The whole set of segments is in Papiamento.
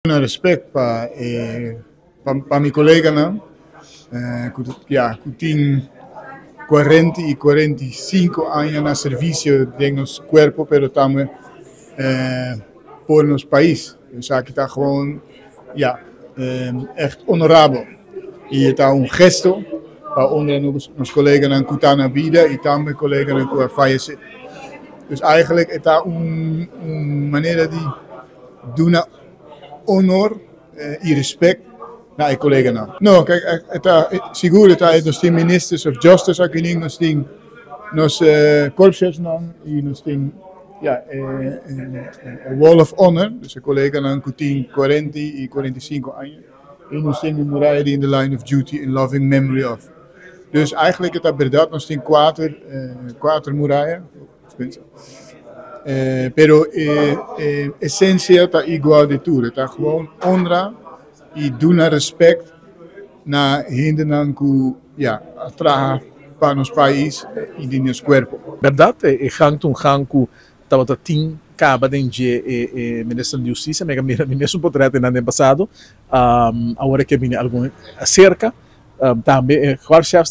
Duna respect pa e pa mi coleganan cu ya cu tin 40 y 45 aña na servicio den nos cuerpo, pero tambe por nos pais. Esaki ta gewoon, ja, echt honorabel. Y ta un gesto pa honra nos coleganan cu ta na bida y tambe coleganan cu a fayece. Dus eigenlijk e ta un manera di duna honor y respect na e coleganan. No, kijk, ta sigur ta nos tin Ministers of Justice aki, nos tin nos korpschefsnan y nos tin, ja, Wall of Honor, dus e coleganan cu tin 40 y 45 aña. Y nos tin muraya di "In the line of duty, in loving memory of". Dus eigenlijk ta berdad, nos tin cuater muraya, pero esencia ta igual di tur, ta gewoon honra y duna respect na hendenan cu, ja, traha pa nos pais y di nos cuerpo. Berdad, e gang un gang cu tabata tin caba den e, e minister di Husticia, mega mira mi mes portret na aña pasado, awor cu bini algun acerca, tambe e korpschefs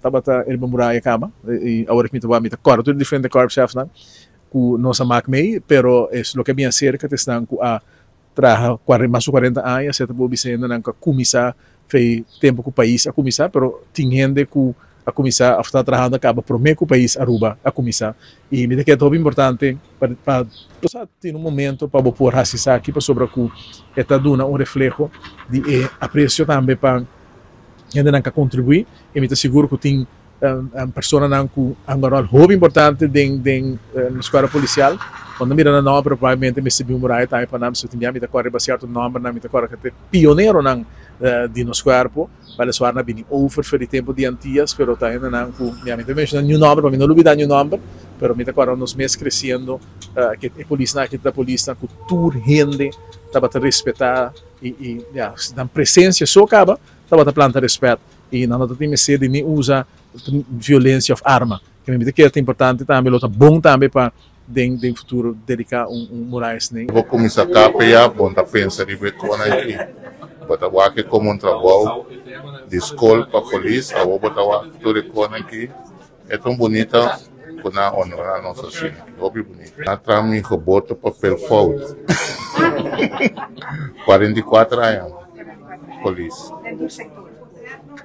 tabata riba muraya caba y awor cu mi ta corda tur diferente korpschefs nan cu nos a maak mee, pero e loke bin acerca ta esnan cu a traha mas di 40 aña, cierto, bo bisando nan cu a cuminsa for tempo cu e pais a cuminsa, pero tin hende cu a cuminsa a ta trahando caba prome cu e pais Aruba a cuminsa. Y mi ta kere ta importante pa tin un momento pa por haci aki pasobra cu ta duna un refleho di aprecio tambe pa hendenan cu a contribui y mi ta sigur cu tin personanan cu un rol hopi importante den scol policial. Cuando mira na nomber, probablemente mi sabi un muraya tambe pa nan, si tin mi ta core cierto nomber nan, mi ta core cu pioneronan di nos cuerpo, weliswaar nan a bini over for di tempo di Antillas, pero ta ainda nan cu mi ta menciona ningun nomber, pa mi no lubida ningun nomber, pero mi ta core nos mes creciendo cu e polisnan aki ta polisnan cu tur hende tabata respeta y, ja, nan presencia so caba tabata planta respet y nan no tin mester di ni usa violencia of arma. Cu mi ta kere ta importante tambe, lo ta bon tambe pa den futuro dedica un muraya ne. Bo cuminsa KPA, bo ta pensa riba con aki. Bo ta wak como un trabou di scol pa polis, awo bo ta wak tur con aki. E ta un bunita cu nan honora nos asina. Hopi bunita. A traha mi geboortepapel fout. 44 aña, polis.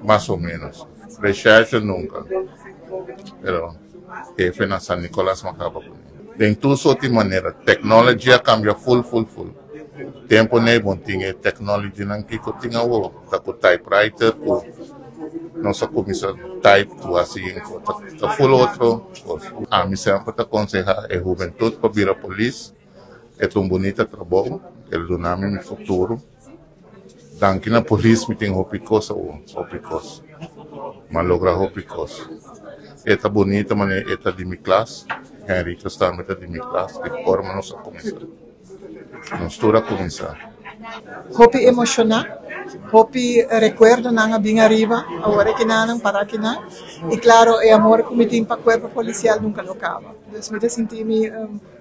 Mas o menos. Recherche nunca. Pero hefe na San Nicolas m'a caba cu ne. Den tur soort manera. Technology a cambia full, full, full. Tempo ey bo no tin e technology nan kico tin awo. Ta cu typewriter cu nos a cuminsa type cu asina. Ta full otro cos. Ami semper ta aconseha e hubentud pa bira polis. E ta un bunita trabou. El a duna mi futuro. Danki na polis mi tin hopi cos awo, hopi cos. M'a logra hopi cos. E ta bunita manera e ta di mi klas. Henrique tambe ta di mi klas. Di forma nos a cuminsa. Nos tur a cuminsa. Hopi emociona, hopi recuerdonan a bin ariba, awor cu nan para aki nan. Y claro, e amor cu mi tin pa cuerpo policial nunca lo caba. Dus mi ta sinti mi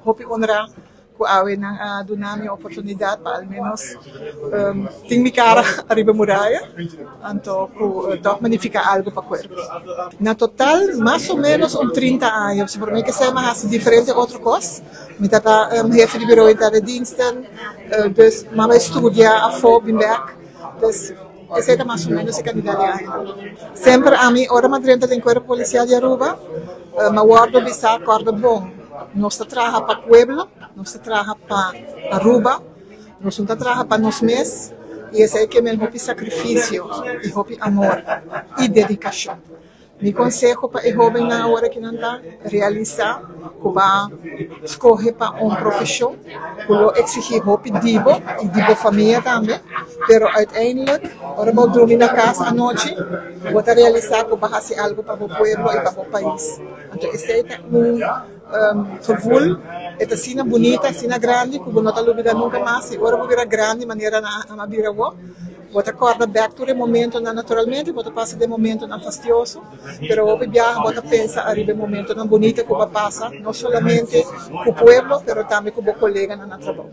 hopi honra cu awe nan a duna mi oportunidad pa al menos tin mi cara ariba muraya, anto cu toch significa algo pa cuerpo. Na total, mas o menos un 30 aña. So, pa mi cu m'a haci diferente otro cos. Mi tata hefe di bureau interne diensten, dus m'a studia afo bin back. Dus esey ta mas o menos e cantidad di aña. Semper ami, ora m'a drenta den cuerpo policial di Aruba, m'a wordo bisa: "Corda bon, nos ta traha pa pueblo, nos ta traha pa Aruba, nos no ta traha pa nos mes", y esey kiermen hopi sacrificio y hopi amor y dedicacion. Mi conseho pa e hobennan awor cu nan ta realisa cu bo a scoge pa un profesion cu lo exigi hopi di bo y di bo famia tambe, pero uiteindelijk, ora bo drumi na cas anochi, bo ta realisa cu bo a haci algo pa bo pueblo y pa bo pais. Anto, esey ta un gevoel, e ta asina bunita, asina grandi, cu bo no ta lubida nunca mas. Y ora bo bira grandi, manera nan a bira bo, bo ta corda back tur e momentonan. Naturalmente, bo ta pasa den momentonan fastioso, pero hopi biaha bo ta pensa ariba e momentonan bunita cu bo a pasa, no solamente cu pueblo, pero tambe cu bo coleganan na trabou.